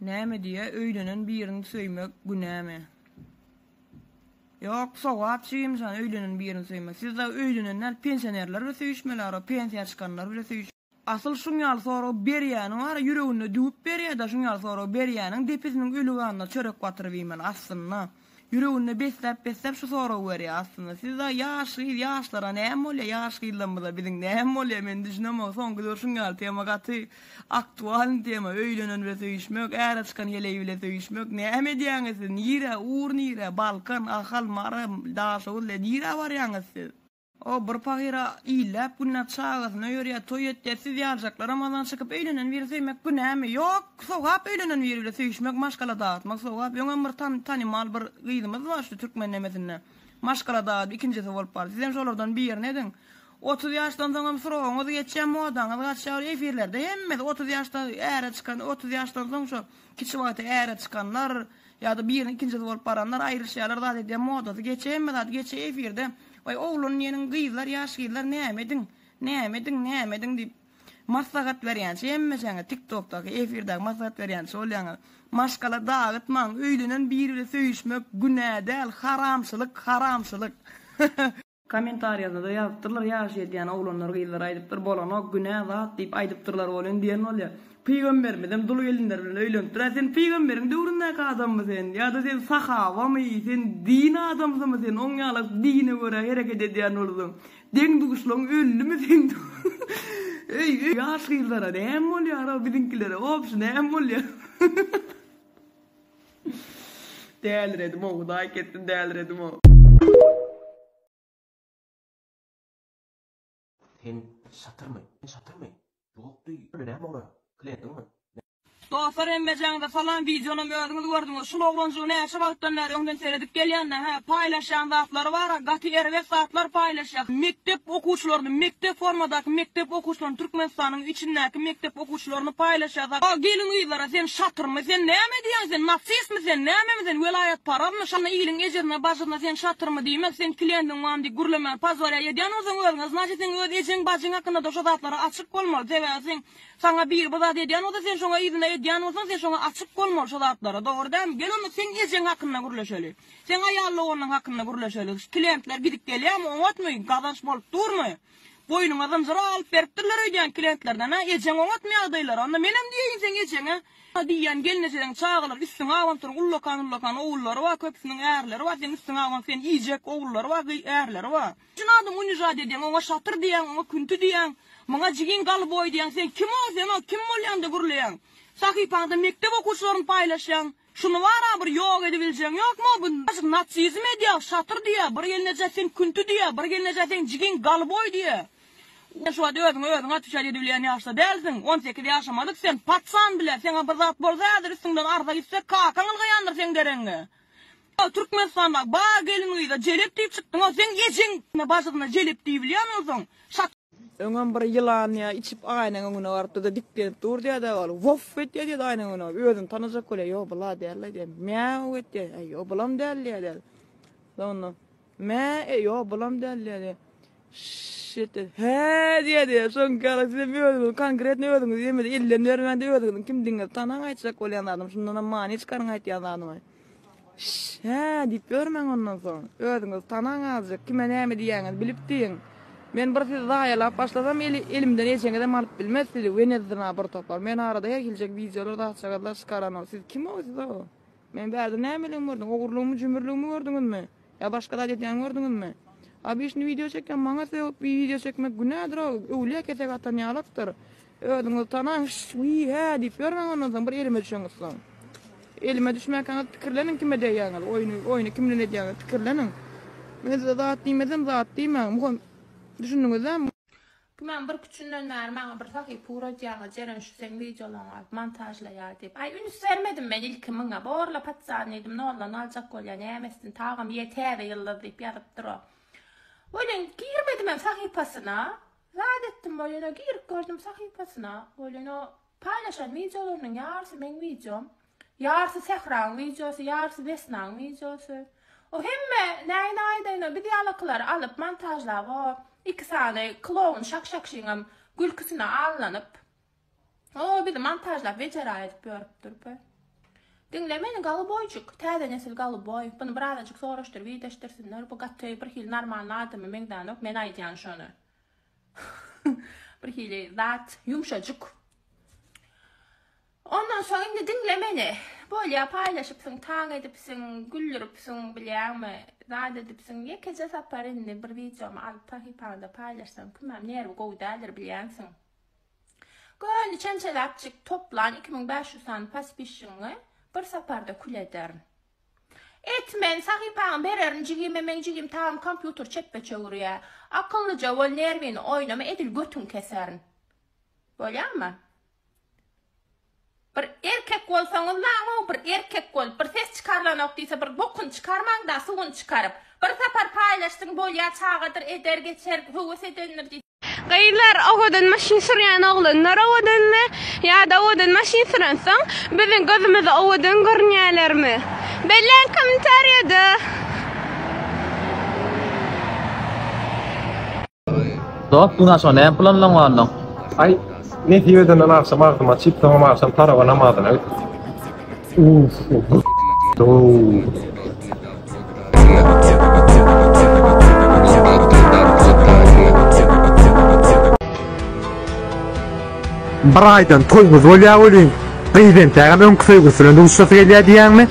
Näme diýýä öýlenen birini söýmek günämi? Ýok sogap jigimjan öýlenen birini söýmek. Siz dagy öýlenen däl pensionerler bile söýüşmeli ara pensiýa çykanlar bile söýüş. Asyl şuň ýaly sorag berýäniň bara ýüreginde düwüp berýädä şuň ýaly sorag berýäniň depesiniň öli ganyna çörek batyryp iýmeli aslynda. Ýüreginde besläp besläp şu soragy berýä aslynda. Siz dagy ýaş gyz ýaşlara näme bolýa ýaş gyzlarymyza biziň näme bolýa men düşünemok soňky döwür şuň ýaly tema gaty aktualny tema öýlenen bile söýüşmek äre çykan heleý bile söýüşmek näme edýäňiz siz nirä ugur nirä Balkan Ahal Mary Daşoguz nirä barýaňyz siz. O bir pahyra illäp günläp çagasyny öýerýär, toý etýär, siz ýaljaklaram azan çykyp öýlenen biri söýmek günämi? Ýok, sogap öýlenen biri bile söýüşmek, maşgala dagyrtmak sogap. Öňem bir tan tanymal bir gyzymyz bar şu türkmen nemesinde. Maşgala dagydyp ikinjisi bolup bardy. Sizem şolardan birini ediň. 30 ýaşdan soňam srogyňyz geçýär, modaňyz gaçýar, efirlerde hemmesi 30 ýaşda äre çykan, 30 ýaşdan soň şo kiçi wagty äre çykanlar, Ýa-da biriniň ikinjisi bolup baranlar aýrylyşýarlar zat edýär modasy geçýär hemme zat geçýär efirde waý oglan diýeniň gyzlar ýaş gyzlar näme ediň näme ediň näme ediň diýip maslahat berýänçi hemmeçäňiz tik tokdaky efirdäki maslahat berýänçi bolýaňyz maşgala dagytmaň öýlenen biri bile söýüşmek günä däl haramçylyk haramçylyk. Kommentariýasynada ýazypdyrlar ýaş edýän oglanlar gyzlar aýdypdyr bolanok günä zat diýip aýdypdyrlar welin diýen bolýa. Pygamberimizem dul gelinler bilen öýlenipdir a sen pygamberiň döwründäki adammy sen ýa-da sen sahabamy sen din adamsymy sen oň ýalak dine görä hereket edýän bolsaň deň duşlaň öldümi seň öý ýaş gyzlara näme bolýar o biziňkilere obşi näme bolýar. Däliredim o hudaý ketsin däliredim o. Sen şatyrmy? Sen şatyrmy? Ýok diý. Ýöne näme olar? Klientiňmi? Dostlar hemmejaňyza salam wideonam özüňiz gördüňiz şul oglanjygy näçe wagtdan bäri öňden seredip gelýände hä paýlaşýan zatlary bara gaty erbet zatlar paýlaşýa mekdep okuwçylaryny mekdep formadaky mekdep okuwçylaryny Türkmenistanyň içindäki mekdep okuwçylaryny paýlaşýa zat gelin gyzlara sen şatyrmy sen näme diýýäň sen nasistmi sen nämemi sen welaýatparazmy şonda iliň ejesine bajysyna sen şatyrmy diýmek sen klientiň bamy diýip gürlemän pozwolýa edýän bolsaň özüňe znaçit seň öz ejeň bajyň hakynda-da şo zatlara açyk bolmaly sebäbi seň saňa biri bir zat edýän bolsa sen şoňa yzyna edýän bolsaň sen şoňa açyk bolmaly şo zatlara dogry dälmi gel onda seň ejeň hakynda gürleşeli seň aýal doganyň hakynda gürleşeli klientler gidip gelýämi oňatmy gazanç bolup durmy. Boýnuňa zynjyr alyp beripdirler öýdýän klentlerden a ejeň oňatmy ýagdaýlary onda menem diýeýin seň ejeňe diýýän gelnejeleň çagalary üstüňe abanyp ullakan ullakan ogullary bar köpüsiniň ärleri bar seň üstüňe abanyp seni iýjek ogullary bar ärleri bar. Üçin adam unižat edýäň oňa şatyr diýýäň oňa künti diýýäň muňa jigiň galyboý diýýäň sen kim o sen o kim bolýaňda gürleýäň sahypaňda mekdep okuwçylaryny paýlaşýaň Şuny bara bir ýok edibiljeň ýokmy bu natsizm edýär şatyr diýýär bir gelneje sen künti diýýär bir gelneje seň jigiň galboý diýýär sen şu wagt özüňe özüň atwiçat edibilýän ýaşda dälsiň 18 ýaşamadyk sen patsan bile seňe bir zat bolsa häzir üstüňden arza gitse kakaň ylgaýandyr seň deregiňe Türkmenistanda bar gelin gyza jelep diýip çykdyň seň ejeň bajysyna jelep diýibilýän bolsaň şatyr Öňem bir ýylan ýa içip aýnaň öňüne barypdyr-da diklenip dur diýýär-de ol woff etýär diýýär aýnaň öňüne baryp özüni tanajak bolýar ýok bul-a däl-le diýýär mäw etýär äý ýok bulam däl diýýär soňunda mä e ýok bulam däl diýýär şş etýär hä diýýär diýýär şoňky ýaly sizem özüňizi konkretno özüňizi ýemede elden bermände özüňiziň kimdigiňizi tanaň aýtjak bolýan zadym şundanam many çykaryň aýtýan zadymy. Şşş, hä diýip ýörmäň ondan soň. Özüňizi tanaň azjyk, kime näme diýýäňizi bilip diýiň. Men bir sizi zaýalap başlasam, eli, elimden ejeňizem alyp bilmez sizi, wenezyna bir topar. Men arada her hiljek wideolar zatjagazlar çykaranok. Siz kim-ow siz-ow? Men bärde nämeligimi gördüň? Ogurlygymy, jümürligimi gördüňizmi? Ýa başga zat edýänimi gördüňizmi? A bir şindi wideo çekýän maňa sögüp wideo çekmek günädir-ow, öwlüýä kesek atan ýalakdyr. Özüňizi tanaň, şş, wiý, hä diýip ýörmäň ondan soň bir elime düşeňiz soň. Elime düşmäkäňiz pikirleniň kime degýäňiz, oýny, oýny kim bilen edýäňiz pikirleniň. Men size zat diýmesem zat diýmäň. Muham, düşündiňiz dämi? Kimem bir küçünden bäri maňa bir sahypa ugradýaňyz Jeren şu seň wideolaňy alyp montažlaýar diýip. Aý üns bermedim men ilki muňa. Borla patsan diýdim noldan aljak bolýa näme etsin tagam ýe täze ýyldyz diýip ýazypdyr o. Welin girmedimem sahypasyna. Zat etdim welin o girip gördüm sahypasyna. Welin o paýlaşan wideolarynyň ýarysy meň wideom. Ýarysy Sähraň wideosy, ýarysy Wesnaň wideosy. O hemme näin aýdaýyn o biz ýalakylary alyp montažlap o iki sany kloun şak-şakşyňam gülküsine allanyp o bizi montažlap wejera edip ýörüpdir be. Diňle meni galuboýjyk, täze nesil galuboý. Buny birazajyk soraşdyryp ideşdirsinler. Bu gaty bir hili normalny adama meňzänok, men aýdýan şony. Bir hili zat, ýumşajyk. Ondan soň indi diňle meni. Bolýa paýlaşypsyň, taň edipsiň, güldüripsiň bilýäňmi, zat edipsiň. Ýekeje sapar indi bir wideomy alyp sahypaňda paýlaşsaň kimem nerwi gowy däldir bilýänsiň. Göni çemçeläpjik toplan 2500 sany paspişigiňi bir saparda kül ederin. Et men sahypaňy bererin jigime meň jigim tagam kompýuter çepbe çöwürýä. Akyllyja bol nerwini oýnama edil götüňi keserin. Bolýamy? Bir erkek bolsaňyz laňow bir erkek bolup bir ses çykarylanok diýse bir bokuny çykarmaňda suwuny çykaryp. Bir sapar paýlaşdyň bolýa çagadyr eder geçer höwes edendir diýse. Gyzlar owadan maşyn sürýän oglanlar owadanmy ýa-da owadan maşyn sürensoň biziň gözümize owadan görünýälermi? Belläň kommentariýada. Dost, bu agşama näme planlaň barnyň? Aý, nesip edenden agşam agzym açyp, soňam agşam tarawa namazyna gitdik. Uff, Bir aýdan toýumyz bolýar welin, gyz entägem öňki söýgülisi bilen duşuşasy gelýär diýýäňmi?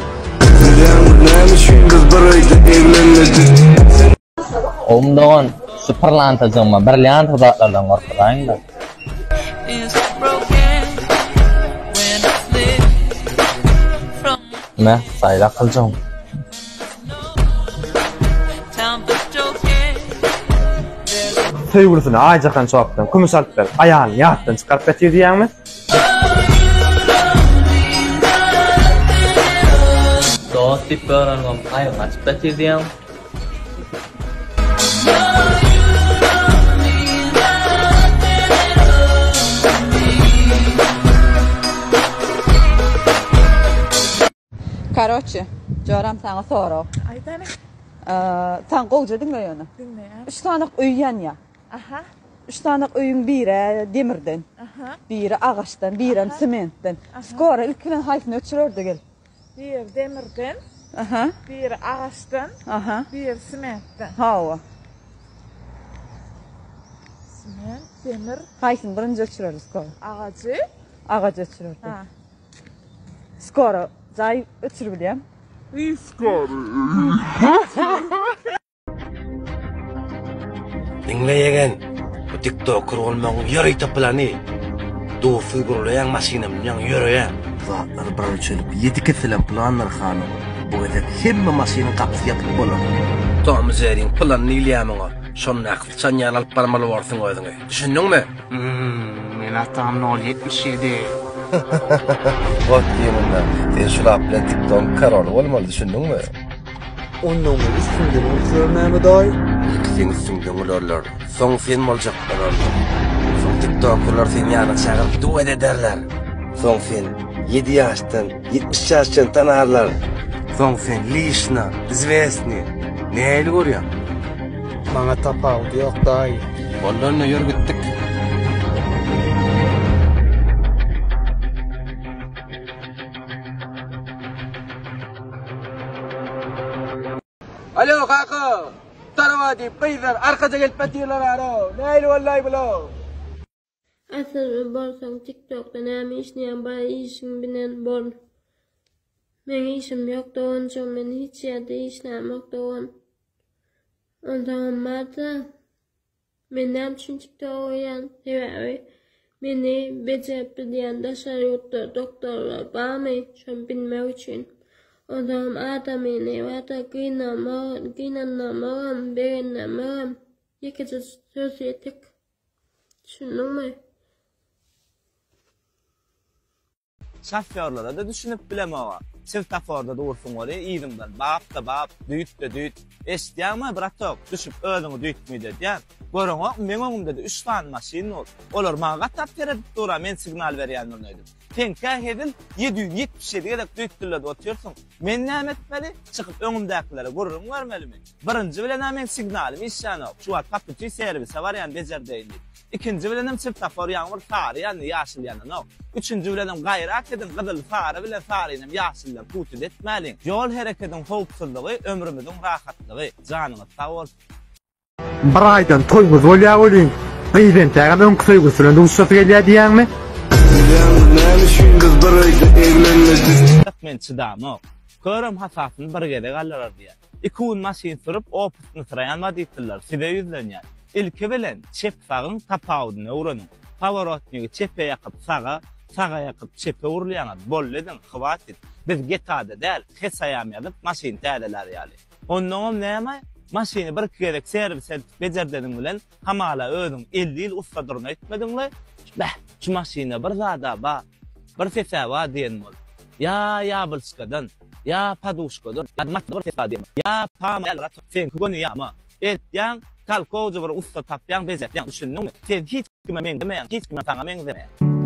Bilýäňmi näme üçin biz bir öýde eglenmedik? Gowmy dogan, şu pyrlantajygyma brilliant zatlardan gorkuzaýyňda. Me, saýla gyljygym. Söýgülisine Aýjahan çopdan kümüş alyp berip, aýalyny ýatdan çykaryp ýatyr diýýäňmi? Dost diýip ýörenimem aýagyny açyp ýatyr diýýäňmi? Karoçi, joram saňa sorag. Aýt hany. Sen gowja diňle ýöne. Diňleýän. Üç sany öý ýanýar. Aha. Üç sany öýüň biri demirden. Aha. Biri agaçdan, birem sementden. Skora ilki bilen haýsyny öçürerdi gel? Biri demirden. Aha. Biri agaçdan. Aha. Biri sementden. Hawa. Sement, demir. Haýsyny birinji öçürerdi skora? Agajy. Agajy öçürerdi. Ha. Skora jaý öçür bilýän. Diňle ýegen, bu tiktoker bolmagyň ýörite plany. Dostsuz gürleýäň, maşyna münýäň, ýöreýäň. Bu zatlary bir ölçelip ýedi kesilen plandyr hanym. Bu gezek hemme maşynyň gapysy ýapyk bolar. Tom Jerryň plany diýilýär muňa. Şondaky syçan ýaly alyp barmaly borsuň özüňi. Düşündiňmi? Hum, men atam nol 77. Ot diý munda. Sen şu lap bilen tiktogyň koroly bolmaly, düşündiňmi? Onda meň üstümden gülseler näme daýy? Ilki seň üstüňden gülerler, soň sen boljak bolarlar. Soň tiktokerler seni ýanyna çagyryp duet ederler. Soň sen ýedi ýaşdan 70 ýaş çen tanarlar. Soň sen lişna, izwesni. Nähili görýäň? Maňa tapawudy ýok daýy. Boldy onda ýör gitdik. Alo kaka, tarawa diýip gyzlar arkaja gelip batyrlar aro. Nähili bollaý bula? Asylly bolsaň tiktokda näme işleýäň bar işiň bilen bol. Meň işim ýok doganjygym men hiç ýerde işlämok dogan. Onsoňam barda Men näme üçin tiktok goýýan? Sebäbi meni bejerip bilýän daşary ýurtda doktorlar barmy? Şony bilmek üçin. Onsoňam adamyny barda gynamak, gynandyrmagam, begendirmegem ýekeje söz ýetik. Düşündiňmi? Şofýorlara-da düşünip bilemog-a. Swetaforda dursuň weli, yzyňdan bap-da bap, düýt-de düýt. Eşidýäňmi, bratok, düşüp özüňi düýtmüýt edýän. Göreňokmy, meň öňümde-de üç sany maşyn dur. Olar maňa gatap seredip dur-a, men signal berýändirin öýdüp. Seňkä hezil 777 gezek düýtdülledip otyrsyň. Men näme etmeli? Çykyp öňümdäkilere gürrüň bermelimi? Birinji bilen-ä meň signalym işlänok. Şu wagt po puti servise barýan bejerdeýin diýip. Ikinji bilenem svetofor ýaňy bir sary ýandy, ýaşyl ýananok. Üçünji bilenem gaýrat ediň, gyzyly sary bilen sarynam ýaşyl bilen putit etmäliň. Ýol herekediň howpsuzlygy ömrümiziň rahatlygy. Janyňyz sag bolsun. Bir aýdan toýuňyz bolýa welin, gyz entägem öňki söýgülisi bilen duşasy gelýä diýýäňmi? Bilýäňmi näme üçin biz bir öýde eglenmedik? Men çydamok. Körem hasasyny bir gezek aldyrar diýýär. Iki gün maşyn sürüp opytnysyraýan woditiller size ýüzlenýär. Ilki bilen çep-sagyň tapawudyny öwreniň. Poworotnigi çepe ýakyp saga, saga ýakyp çepe urulýaňyz. Boldy ediň, hwatit. Biz GTA-da däl, HESAýam ýazyp maşyn täzelär ýaly. Onnoňam näme, maşyny bir-iki gezek serwise eltip bejerdeniň bilen hamala özüň 50 ýyl ussadyryn öýtmediňle? Beh, şu maşynda bir zad-a ba, bir ses-ä ba diýen bolup. Ýa ýabylçkadan, ýa poduşkadan, ýa bir ses bar diýen bolup. Ýa pama ýaly gaty seňki göni ýama. Eltýäň, talkowja bir ussa tapýaň, bejertýäň, düşündiňmi? Sen hiç kime meňzemeýäň, hiç kimem saňa meňzemeýär.